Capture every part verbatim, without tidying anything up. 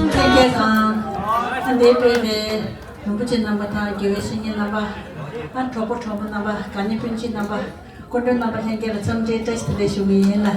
ལྷན་རྒྱས་དང་། ཨ་འདས་པའི་རིང་རིན་པོ་ཆེ་རྣམ་པ་དང་། དགེ་བའི་བཤེས་གཉེན་རྣམ་པ། ཨ་གྲོགས་པོ་གྲོགས་མོ་རྣམ་པ། དགའ་ཉེ་སྤུན་མཆེད་རྣམ་པ། སྐུ་མགྲོན་རྣམ་པ་ལྷན་རྒྱས་ལ་འཚམས་འདྲིའི་བཀྲ་ཤིས་བདེ་ལེགས་ཞུ་གི་ཡིན་ལ།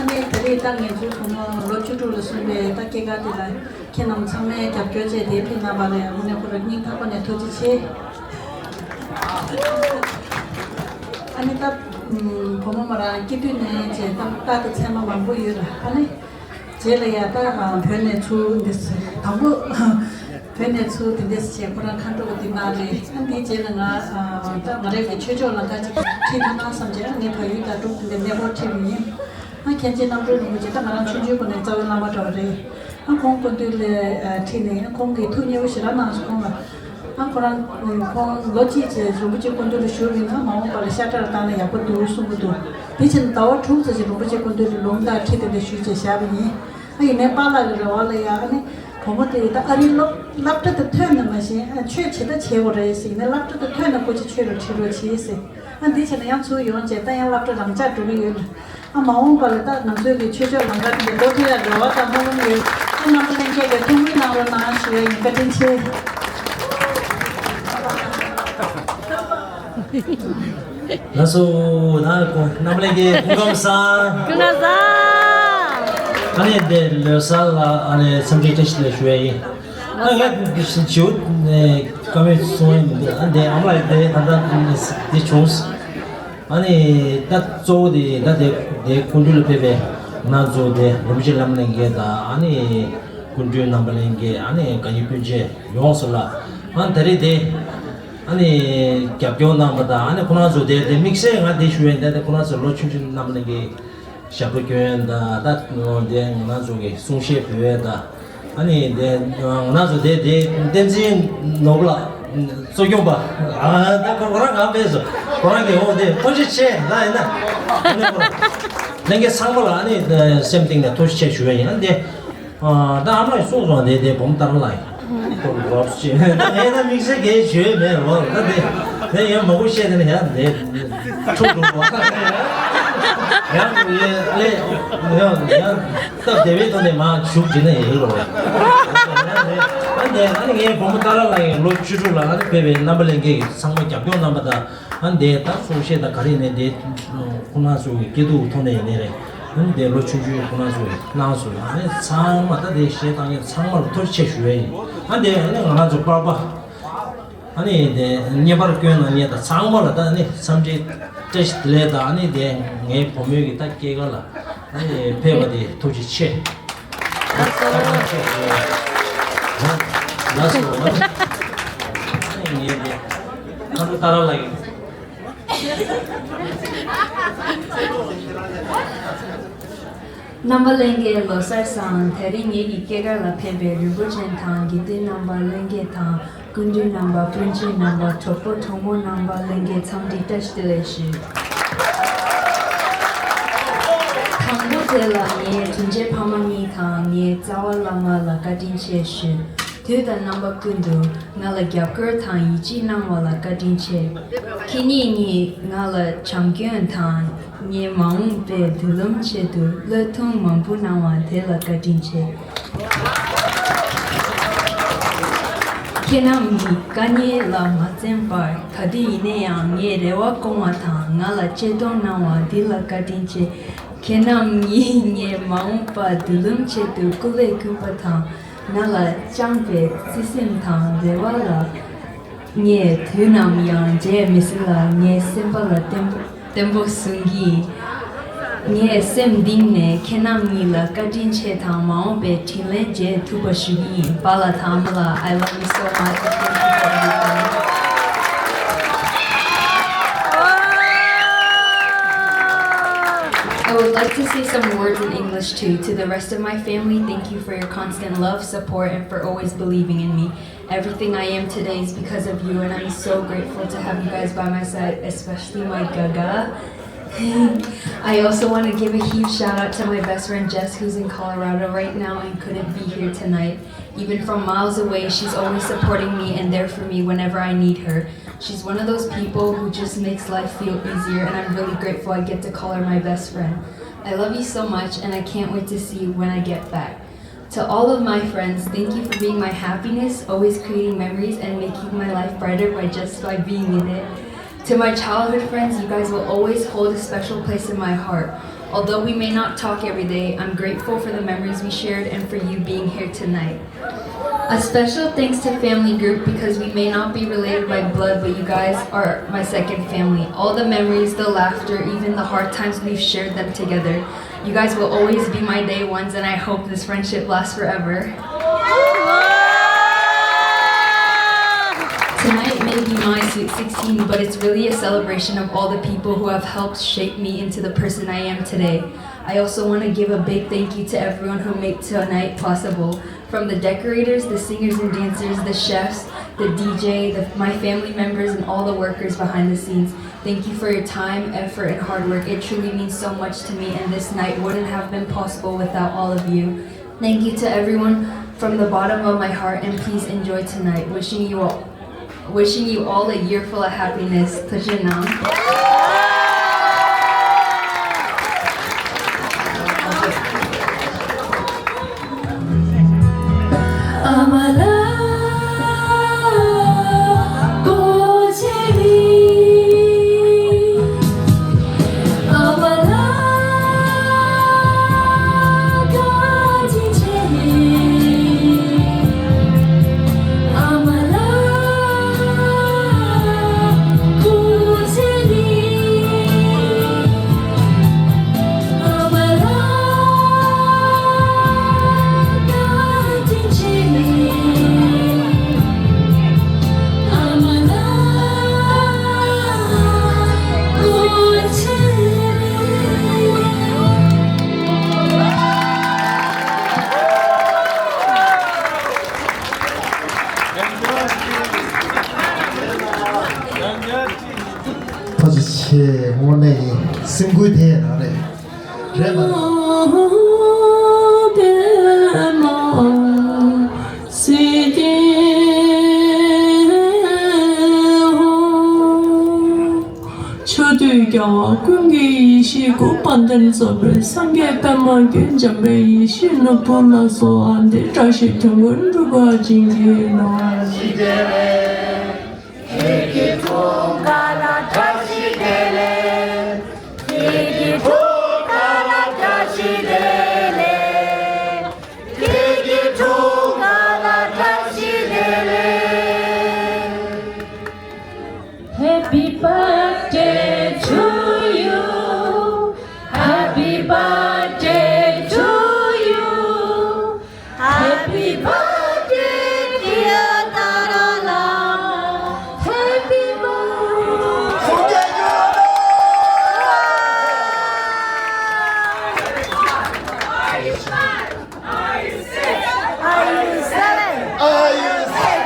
ཨ་ནི་ད་རེས་ད་ངེད་ཚོའི་བུ་མོ་ལོ་བཅུ་དྲུག་ལ་སོན་པའི་ད་སྐྱེས་སྐར་དེ་ལ་ཁྱེད་རྣམས་ཚང་མས་རྒྱབ་སྐྱོར་བྱས་ཏེ་ཕེབས་གནང་བ་ལ་ཡང་དངོས་གནས་ཁོ་རང་སྙིང་ཐག་པ་ནས་ཐུགས་རྗེ་ཆེ། ཨ་ནི་ད་བུ་མོ་མོ་རང་སྐྱེས་དུས་ནས་བྱས་ད་རྟག་ཏུ་མཚན་མ་མང་པོ་ཡོད་ལ། ཨ་ནི། རྗེས་ལ་ཡ་ད་བོད་ནས་ཚུར་འདི་དང་པོ་བོད་ནས་ཚུར་དེ་འདྲས་བྱས་ཁོ་རང་མཁའ་འགྲོ་གི་དེ་ན་རེད། ཨ་འདིའི་རྗེས་ལ་ང་ད་ང་རའི་གི་ཆོས་ཕྱོགས་ལ་ཁ་ཅིག་ཁྲིད་ཐུབ་ན་བསམ་བྱས། ཨ་ངས་བལ་ཡུལ་དང་འབྲུག་དེ་འདྲས་གནས་སྤོར་ཁྲིད་པ་ཡིན། ཨ་མཁན་ཆེན་རྣམ་གྲོལ་རིན་པོ་ཆེ་ད་ང་རང་ཆུང་ཆུང་སྒང་ནས་རྩ་བའི་བླ་མ་འདྲ་བ་རེད། ཨ་ཁོང་སྐུ་མདུན་ལ་ཁྲིད་ནས་ཨ་ཁོང་གིས་ཐུགས་མཉེས་པོ་ཞེ་དྲག་གནང་སོང་ཁོང་ལ། ཨ་ཁོ་རང་ཁོང་ལོ་གཅིག་ཙམ་རིན་པོ་ཆེ་སྐུ་མདུན་ལ་བཞུགས་པ་ཡིན་ན་མ་འོངས་པ་ལ་ཤ་ཁྲག་བཏང་ན་ཡག་པོ་འདུག་གསུང་གི་འདུག་དེ་བྱས་ན་ཟླ་བ་དྲུག་ཙམ་ཞིག་རིན་པོ་ཆེ་སྐུ་མདུན་ལ་ལུང་དང་ཁྲིད་དེ་འདྲ་ཞུས་བྱས་བཞག་པ་ཡིན། ཨ་ཡིན་ནའི་པཱ་ལགས་ཀྱི་རེ་བ་ལ་ཡང་ཨ་ནི་བུ་མོ་དེ་ད་ཨ་རིའི་སློབ་སློབ་གྲྭ་དེ་ཐོན་ནས་མ་གཞི་ཨ་ཆོས་བྱེད་ད་བྱེད་དགོས་རེད་ཟེར། ཡིན་ནའི་སློབ་གྲྭ་དེ་ཐོན་ནས་སྐུ་མཁྱེན་ཆོས་ལ་ཁྲིད་རོགས་བྱེད་ཟེར། ཨ་འདི་བྱས་ན་ཡང་ཚུར་ཡོང་བྱས་ད་ཡང་སློབ་གྲྭ་རང་འཇགས་འགྲོ་གི་ཡོད་ལ། ཨ་མ་འོངས་པ་ལ་ད་ང་ཚོའི་གི་ཆོས་ཕྱོགས་ལམ་ཁ་འདི་འགྲོ་ཐུབ་ཡ་རེ་བ་དང་སྨོན་ལམ་ཡོད། ཨ་རྣམ་པ་ལྷན་རྒྱས་ཀྱིས་ཐུགས་ཁུར་གནང་རོགས་གནང་ཞུ་ཡ་ཡིན། བཀའ་དྲིན་ཆེ། ལགས་སོ། ད་རྣམ་པ་ལྷན་རྒྱས་སྐུ་ཁམས་བཟང་། སྐུ་ཁམས་བཟང་། ཨ་ནི་འདི་ལོ་གསར་ལ་ཨ་ནི་འཚམས་འདྲི་བཀྲ་ཤིས་བདེ་ལེགས་ཞུ་ཡ་ཡིན། ཨ་ངས་ཞུ་ནས་བཀའ་མོལ་གསུང་ཡ་མི་འདུག་ཨ་འདི་ཨ་མ་ལགས་འདི་ད་ལྟ་འདི་བྱུང་། ཨ་ནི་ད་གཙོ་བོ་དེ་ད་དེ་དེ་སྐུ་མདུན་ལ་ཕེབས་པའི་ང་ཚོ་དེ་རིན་པོ་ཆེ་བླ་མ་ལྷན་རྒྱས་དང་། ཨ་ནི་སྐུ་མགྲོན་རྣམ་པ་ལྷན་རྒྱས། ཨ་ནི་དགའ་ཉེ་སྤུན་མཆེད་ཡོངས་སུ་ལ། ཨ་ད་རེས་དེ་ཨ་ནི་རྒྱབ་སྐྱོར་གནང་པ་དང་། ཨ་ནི་ཁོ་རང་ཚོ་དེ་དེ་དམིགས་བསལ་ང་དེ་ཞུ་ཡས་འདི་དེ་ཁོ་རང་ཚོ་ལོ་ཆུང་ཆུང་རྣམ་པ་ལྷན་རྒྱས་ཞབས་བྲོ་སྐྱོན་དང་། ད་དེ་ང་རང་ཚོ་གི་གསུང་བཤད་ཕུལ་ཡས་དང་། ཨ་ནི་དེ་ང་རང་ཚོ་དེ་དེ་བསྟན་འཛིན་ནོར་བུ་ལགས་གཙོ་སྐྱོང་པ། ཨ་ད་ཁོ་ཁོ་རང་ང་ཕེབས་སོང་། ཁོ་རང་གི་འོ་དེ་ཐུགས་རྗེ་ཆེ་ལ་ཡིན་ན། ཨ་ནི་ཁོ་རང་ལྷན་རྒྱས་ཚང་མ་ལ་ཨ་ནི་སེམས་གཏིང་ནས་ཐུགས་རྗེ་ཆེ་ཞུ་ཡ་ཡིན། ཨ་ནི་དེ་ཨ་ད་ཨ་མ་ཡིས་གསུངས་སོང་། དེ་དེ་བུམ་ལྟར་ལ་ཡིན། ཁོ་རོབ་ཅེ་ད་ངས་ད་དམིགས་བསལ་གས་ཞུས་མེད་རོགས། ད་དེ་དེ་ཡང་མང་པོ་བཤད་དེ་ནས་ཡང་དེ་འཁྲུག་འགྲོ་བ། ཡང་ལས་ལས་ཡང་ཡང་སྟབས་བདེ་བའི་ཐོག་ནས་མ་བཞུགས་བྱས་ན་ཡིན་རོགས། ཨ་ནི་ཨ་ནི་ངའི་བུ་མོ་ཏཱ་ར་ལགས་ཡིན། ལོ་བཅུ་དྲུག་ལ་ཨ་ནི་ཕེབས་པའི་རྣམ་པ་ལྷན་རྒྱས་ཀྱིས་ཚང་མ་རྒྱབ་སྐྱོར་གནང་པ་དང་། ཨ་ནི་དེ་ད་གསུང་བཤད་དང་ག་རེ་ཡིན་ནའི་དེ་ཁོང་རྣམ་ཚོ་གི་སྐྱིད་སྡུག་ཐོག་ནས་ཡིན་ནའི་རེད། ཨ་ནི་དེ་ལོ་ཆུང་ཆུང་ཁོང་རྣམ་ཚོ་གིས་གནང་སོང་། ཨ་ནི་ཚང་མ་ད་དེ་གཞས་བཏང་མཁན་ཚང་མ་ལ་ཐུགས་རྗེ་ཆེ་ཞུ་ཡས་ཡིན། ཨ་ནི་དེ་ཨ་ནི་ང་རང་ཚོ་པར་པ། ཨ་ནི་དེ་བརྙན་པར་བསྐྱོན་གནང་མཁན་དང་ཚང་མ་ལ་ད་ཨ་ནི་འཚམས་འདྲི་བཀྲ་ཤིས་བདེ་ལེགས་དང་། ཨ་ནི་དེ་ངའི་བུ་མོའི་གི་ད་སྐྱེས་སྐར་ལ་ཨ་ནི་ཕེབས་པ་དེ་ཐུགས་རྗེ་ཆེ། ལགས་སོ། ལགས་སོ། ངས་དེ་ཁ་ལོ་ཏཱ་ར་ལགས་ཀྱི། རྣམ་པ་ལྷན་རྒྱས་ལོ་གསར་བཟང་། དེ་རིང་ངེད་ཀྱི་སྐྱེས་སྐར་ལ་ཕེབས་པའི་རིན་པོ་ཆེ་དང་། དགེ་འདུན་རྣམ་པ་ལྷན་རྒྱས་དང་། སྐུ་མདུན་རྣམ་པ། སྤུན་མཆེད་རྣམ་པ། གྲོགས་པོ་གྲོགས་མོ་རྣམ་པ་ལྷན་རྒྱས་འཚམས་འདྲི་བཀྲ་ཤིས་བདེ་ལེགས་ཞུ། དང་པོ་དེ་ལ་ངའི་དྲིན་ཅན་ཕ་མ་གཉིས་དང་ངའི་རྩ་བ་བླ་མ་ལ་བཀའ་དྲིན་ཆེ་ཞུ། དུས་དང་རྣམ་པ་ཀུན་ཏུ་ང་ལ་རྒྱབ་སྐྱོར་དང་ཡིད་ཆེས་གནང་བ་ལ་བཀའ་དྲིན་ཆེ། ཁྱེད་གཉིས་ཀྱིས་ང་ལ་བྱམས་སྐྱོང་དང་། ངའི་མ་འོངས་པའི་མདུན་ལམ་ཆེད་དུ་བློས་གཏོང་མང་པོ་གནང་བ་དེ་ལ་བཀའ་དྲིན་ཆེ། ཁྱེད་རྣམས་ཀྱི་དཀའ་ངལ་ལ་མ་འཛེམས་པར་ག་དུས་ཡིན་ན་ཡང་ངའི་རེ་བ་སྐོང་བ་དང་ང་ལ་གཅེས་གཏོང་གནང་བ་འདི་ལ་བཀའ་དྲིན་ཆེ། ཁྱེད་རྣམས་ཀྱིས་ངའི་མ་འོངས་པ་མདུན་ལམ་ཆེད་དུ་སྐུ་ལས་བསྐྱོན་པ་དང་། ང་ལ་བཅངས་པའི་བརྩེ་སེམས་དང་རེ་བ་ལ་ངས་དུས་ནམ་ཡང་བརྗེད་མི་སྲིད་ལ། ངའི་སེམས་པ་ལ་བརྟན་པོ་བརྟན་པོ་བཟུང་གིས། ངས་སེམས་གཏིང་ནས་ཁྱེད་རྣམ་གཉིས་ལ་བཀའ་དྲིན་ཆེ་དང་མ་འོངས་པའི་དྲིན་ལན་འཇལ་ཐུབ་པ་ཞུ་གི་ཡིན། པཱ་ལགས་དང་ཨ་མ་ལགས། I love you so much. Thank you for everything. I'd like to say some words in English too. To the rest of my family, thank you for your constant love, support, and for always believing in me. Everything I am today is because of you, and I'm so grateful to have you guys by my side, especially my gaga. I also want to give a huge shout out to my best friend Jess, who's in Colorado right now and couldn't be here tonight. Even from miles away, she's always supporting me and there for me whenever I need her. She's one of those people who just makes life feel easier, and I'm really grateful I get to call her my best friend. I love you so much, and I can't wait to see you when I get back. To all of my friends, thank you for being my happiness, always creating memories and making my life brighter by just by being in it. To my childhood friends, you guys will always hold a special place in my heart. Although we may not talk every day, I'm grateful for the memories we shared and for you being here tonight. A special thanks to family group because we may not be related by blood, but you guys are my second family. All the memories, the laughter, even the hard times, we've shared them together. You guys will always be my day ones, and I hope this friendship lasts forever. Tonight may be my sweet sixteen, but it's really a celebration of all the people who have helped shape me into the person I am today. I also want to give a big thank you to everyone who made tonight possible. From the decorators, the singers and dancers, the chefs, the D J, the, my family members, and all the workers behind the scenes. Thank you for your time, effort, and hard work. It truly means so much to me, and this night wouldn't have been possible without all of you. Thank you to everyone from the bottom of my heart, and please enjoy tonight. Wishing you all, wishing you all a year full of happiness. ཐུགས་རྗེ་གནང་། ཐུགས་རྗེ་ཆེ། དངོས་གནས་ཡིན། སེམས་འགུལ་དེ་རང་རེད། རེད་མ་རེད། ཕྱོགས་དུས་རྒྱལ་བ་ཀུན་གྱི་ཡེ་ཤེས་སྐུ། དཔལ་ལྡན་རྩ་བའི་སངས་རྒྱས་པདྨ་འགྱུར། འཇམ་དཔལ་ཡེ་ཤེས་ནོར་བུ་ལ་སོགས་པ། འདིར་བཀྲ་ཤིས་དོན་ཀུན་འགྲུབ་པར་བྱིན་གྱིས་རློབས། Happy birthday to you. Happy birthday to you. Happy birthday, dear Tarala. Happy birthday. Are you sick? Are you seven? Are you six?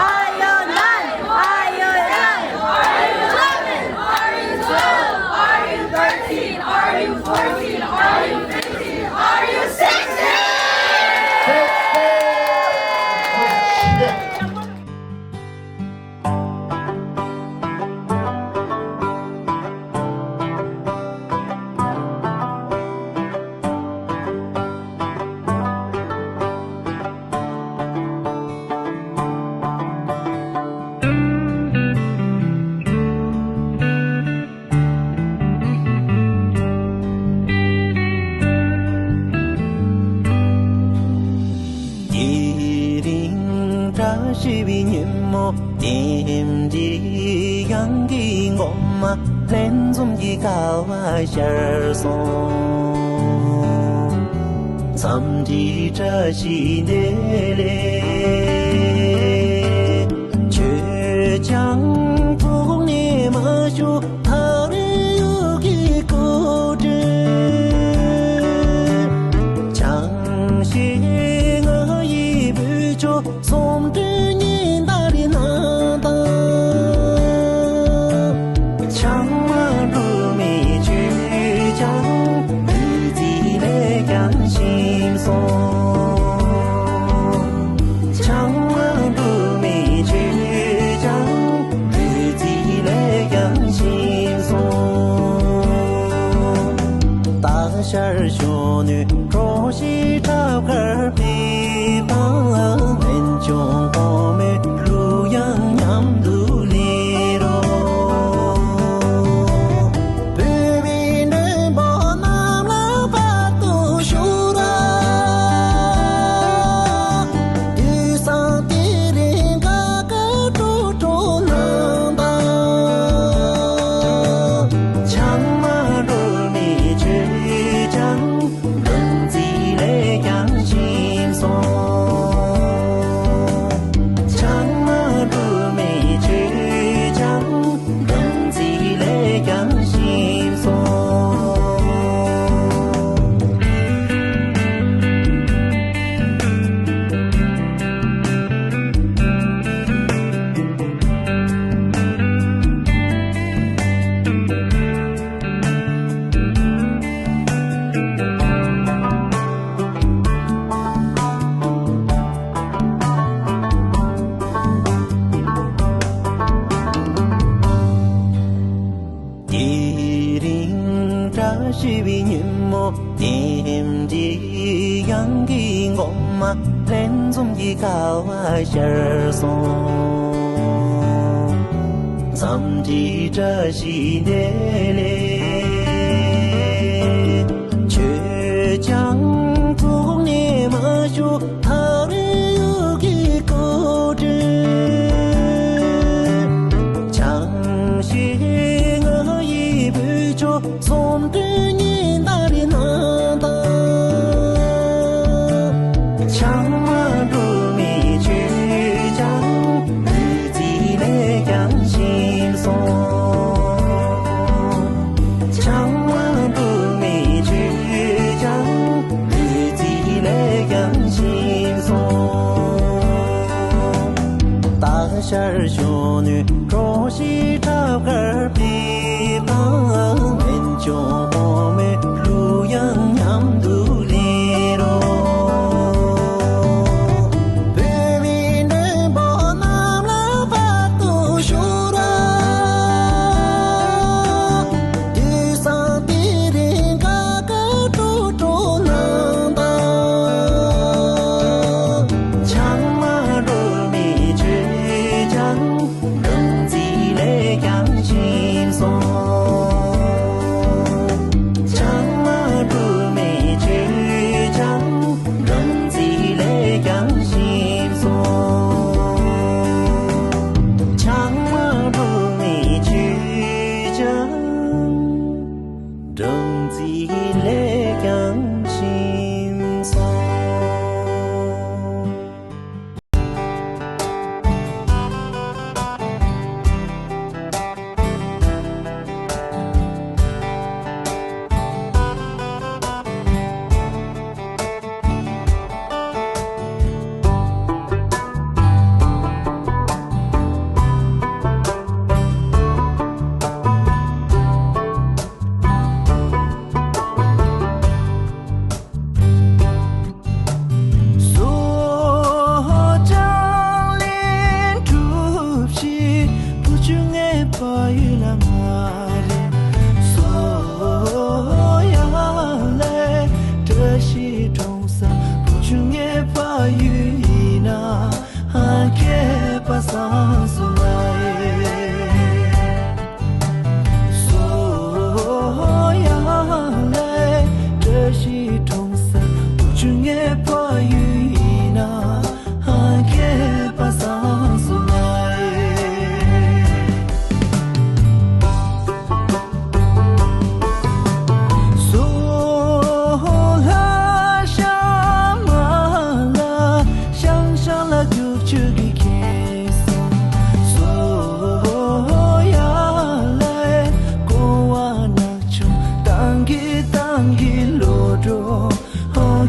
Are you nine? Are you eleven? Are you eleven? Are you twelve? Are you thirteen? Are you fourteen? Are you fifteen? Are you sixteen? དེ་རིང་བཀྲ་ཤིས་པའི་ཉིན་མོ། རྟེན་འབྲེལ་གཡང་གི་མགོ་མ། ལྷན་འཛོམས་ཀྱི་སྐལ་བ་ཤར་སོང་། འཚམས་འདྲིའི་བཀྲ་ཤིས་བདེ་ལེགས། ཁྱོད་ཀྱང་ཐོག་ནས་མ་བྱུང་། ཐག་རིང་ཡུལ་གྱི་སྐོར་བྲོ། གཞོན་ནུའི་གྲོགས་ཤིག་ཁྲབ་དཀར་པའི་པང་། འོན་ཀྱང་གོང་མའི་གླུ་དབྱངས་མཉམ་དུ་ལེན་རོགས། བོད་མིའི་མགྲོན་པོ་རྣམས་ལ་བར་དུ་ཤོག་ར། དུས་བཟང་དེ་རིང་དགའ་དགའ་སྤྲོ་སྤྲོ་གནང་དང་། ཆང་མ་སྒྲོལ་མའི་ཆོས་ཀྱང་སྒྲུང་རྩིས་ལས་ཀྱང་ཞིམ་སོང་། ཆང་མ་སྒྲོལ་མའི་ཆོས་ཀྱང་སྒྲུང་རྩིས་ལས་ཀྱང་ཞིམ་སོང་། དེ་རིང་བཀྲ་ཤིས་པའི་ཉིན་མོ། དེ་འདྲའི་དབྱངས་ཀྱི་མགོ་མ་ལྷན་འཛོམས་ཀྱི་ཁ་བ་ཤར་སོང་། འཚམས་འདྲི་བཀྲ་ཤིས་བདེ་ལེགས། ཁྱོད་ཀྱང་ཐུགས་ནས་མ་ཤོར། ཐག་རིང་ཡུལ་གྱི་སྐོར་དྲན། ཆང་ཞིག་ང་ཡི་བུ་ཆོ་སོམ་དྲུག་ཉིན་ལྟར་གནང་དང་། ཆང་མ་སྒྲོལ་མའི་ཆོས་ཀྱང་བདུད་རྩི་ལས་ཀྱང་ཞིམ་སོང་། ཆང་མ་སྒྲོལ་མའི་ཆོས་ཀྱང་བདུད་རྩི་ལས་ཀྱང་ཞིམ་སོང་། སྟག་ཤར་གཞོན་ནུའི་གྲོགས་ཤིག་ཁྲབ་དཀར་པའི་པང་། འོན་ཀྱང་གོང་མའི་གླུ་དབྱངས་མཉམ་དུ་ལེན་རོགས། བོད་མིའི་མགྲོན་པོ་རྣམས་ལ་བར་དུ་ཤོག་ར། དུས་བཟང་དེ་རིང་དགའ་དགའ་སྤྲོ་སྤྲོ་གནང་དང་། ཆང་མ་སྒྲོལ་མའི་ཆོས་ཀྱང་སྒྲུང་རྩིས་ལས་ཀྱང་ཞིམ་སོང་། ཆང་མ་སྒྲོལ་མའི་ཆོས་ཀྱང་སྒྲུང་རྩིས་ལས་ཀྱང་ཞིམ་སོང་། ཆང་མ་སྒྲོལ་མའི་ཆོས་ཀྱང་སྒྲུང་རྩིས་ལས་ཀྱང་ཞིམ་སོང་། བཟོ་ལྕང་ལན་གྲུ་བཞི། བུ་ཆུང་ངའི་ཕ་ཡུལ་ལ་མ་རེད། བཟོ་ཡ་ལས་བཀྲ་ཤིས་གྲོང་གསེབ། བུ་ཆུང་ངའི་ཕ་ཡུལ་ཡིན་ན་ཁྱད་པར་བཟང་སོང་ལ་ཡེ། བཟོ་ཡ་ལས་བཀྲ་ཤིས་གྲོང་གསེབ། བུ་ཆུང་ངའི་ཕ་ཡུལ་ཡིན་ན་ཁྱད་པར་བཟང་སོང་ལ་ཡེ། བཟོ་ལྷ་ཤ་མ་ལ་ཤང་ཤང་ལ་རྒྱུག་ཆུ་གི་ཁེངས་སོང་། བཟོ་ཡ་ལས་ཀོ་བ་ནག་ཆུང་། ཏང་གི་ཏང་གི་ལོ་འགྲོ་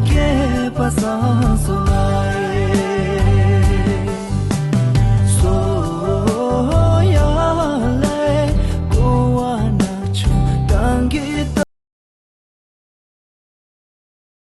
ཁྱད་པར་བཟང་སོང་ལ་ཡེ།